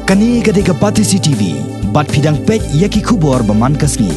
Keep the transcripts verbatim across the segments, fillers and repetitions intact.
Kane ka dei ka Batesi T V, bad phi dang peit ïa ki khubor ba man ka sngi.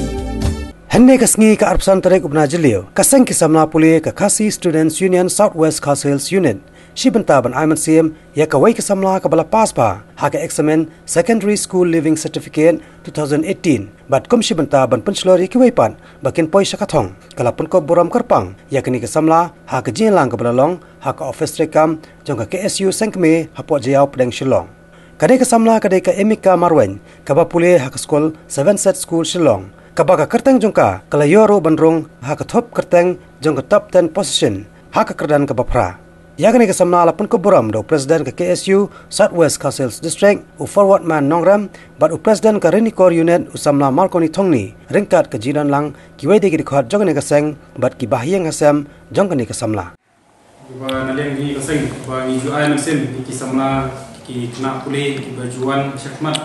Hynne ka sngi ka arphew san tarik u bnai Jylliew, ka seng ki samla pule ka Khasi Students Union South West Khasi Hills Unit shi bynta ban ai mynsiem ïa kawei ka samla kaba la pass bha ha ka eksamin Secondary School Leaving Certificate two thousand eighteen, bad kum shi bynta ban pynshlur ïa kiwei pat ba kin poi sha ka thong. Ka la pynkup burom kyrpang ïa kane ka samla ha ka jingïalang kaba la long ha ka ophis treikam jong ka K S U Seng Kmie hapoh Jaïaw Pdeng, Shillong. Kane ka samla ka dei ka Emika Marwein, kaba pule ha ka skul Seven Set School, Shillong, kaba ka kyrteng jong ka ka la ïoh ruh ban rung ha ka thup kyrteng jong ka top ten position ha ka kyrdan kaba phra. Ïa kane ka samla la pynkup burom da u President ka K S U South West Khasi Hills District, u Forwardman Nongrem, bad u President ka Ranikor Unit, u samla Marconi Thongni, ryngkat ka jingdon lang kiwei de ki dkhot jong kane ka seng bad ki bahaïing hasem jong kane ka samla. Ba na liang jong ngi ka seng, ba ngi ju ai mynsiem ïa ki samla, ki khynnah pule kiba ju wan shakhmat,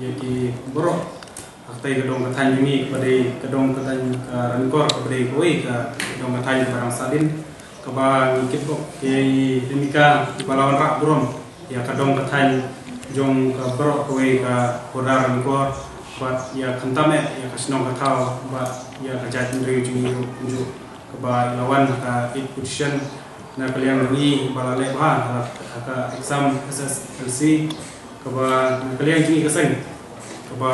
ïa ki baroh. Ha katei ka dong ka thaiñ jong ngi kaba dei ka dong ka thaiñ ka Ranikor, kaba dei kawei ka dong ka thaiñ kaba dang sahdien, kaba ngi kitbok ïa i Emika ba la wanrah burom ïa ka dong ka thaiñ jong ka baroh kawei ka border Ranikor, bad ïa khamtam eh ïa ka shnong ka thaw, bad ïa ka jaitbynriew jong ngi ruh kumjuh, kaba i la wan ha ka eighth position na ka liang jong i ba la leh bha ha ka exam S S L C, kaba na ka liang jong ngi ka seng, kaba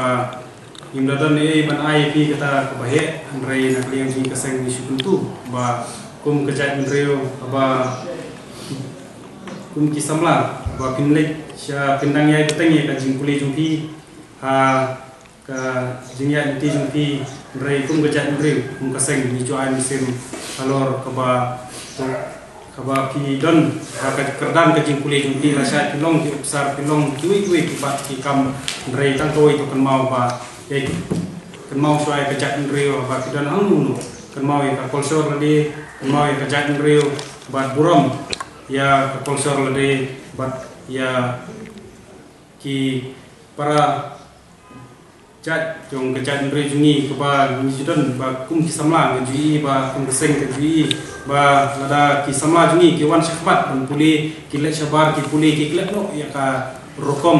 ngim da don ei ei ban ai ïa phi kata kaba heh, hynrei na ka liang jong ngi ka seng ngi shu kyntu ba kum ka jaitbynriew kaba, kum ki samla ba phin leit sha, phin dang ïai bteng ïa ka jingpule jong phi ha ka jingïaid lynti jong phi, hynrei kum ka jaitbynriew, kum ka seng ngi ju ai mynsiem halor kaba, kaba phi don ha ka kyrdan ka jingpule jong phi, lashai phi long ki ophisar, phi long kiwei kiwei ki bat ki kam, hynrei tang kawei to kynmaw ba, eh, kynmaw shuwa ïa ka jaitbynriew ba phi don hangno hangno, kynmaw ïa ka culture lade, kynmaw ïa ka jaitbynriew, bad burom ïa ka culture lade, bad ïa ki para jait jong ka jaitbynriew jong ngi, kaba ngi ju don ba kum ki samla ngi ju ïohi, ba kum ka seng ka ju ïohi ba lada ki samla jong ngi ki wan shakhmat ban pule, ki leit shabar ki pule, ki klet noh ïa ka rukom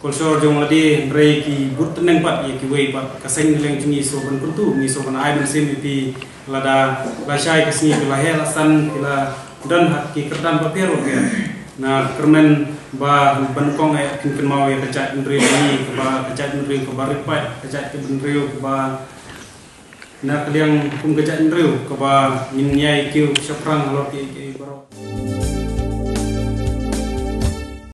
culture jong lade, hynrei ki bud tneng pat ïa kiwei, bad ka seng na liang jong ngi shu ban kyntu, ngi shu ban ai mynsiem ïa phi, lada lashai ka sngi ki la heh la san, ki la don ha ki kyrdan bapher bapher, nga kyrmen ba ban kong eh phin kynmaw ïa ka jaitbynriew jong ngi, kaba ka jaitbynriew kaba rit paid, ka jaitbynriew kaba na ka liang kum ka jaitbynriew kaba ngin ïai kiew shaphrang halor kiei kiei baroh.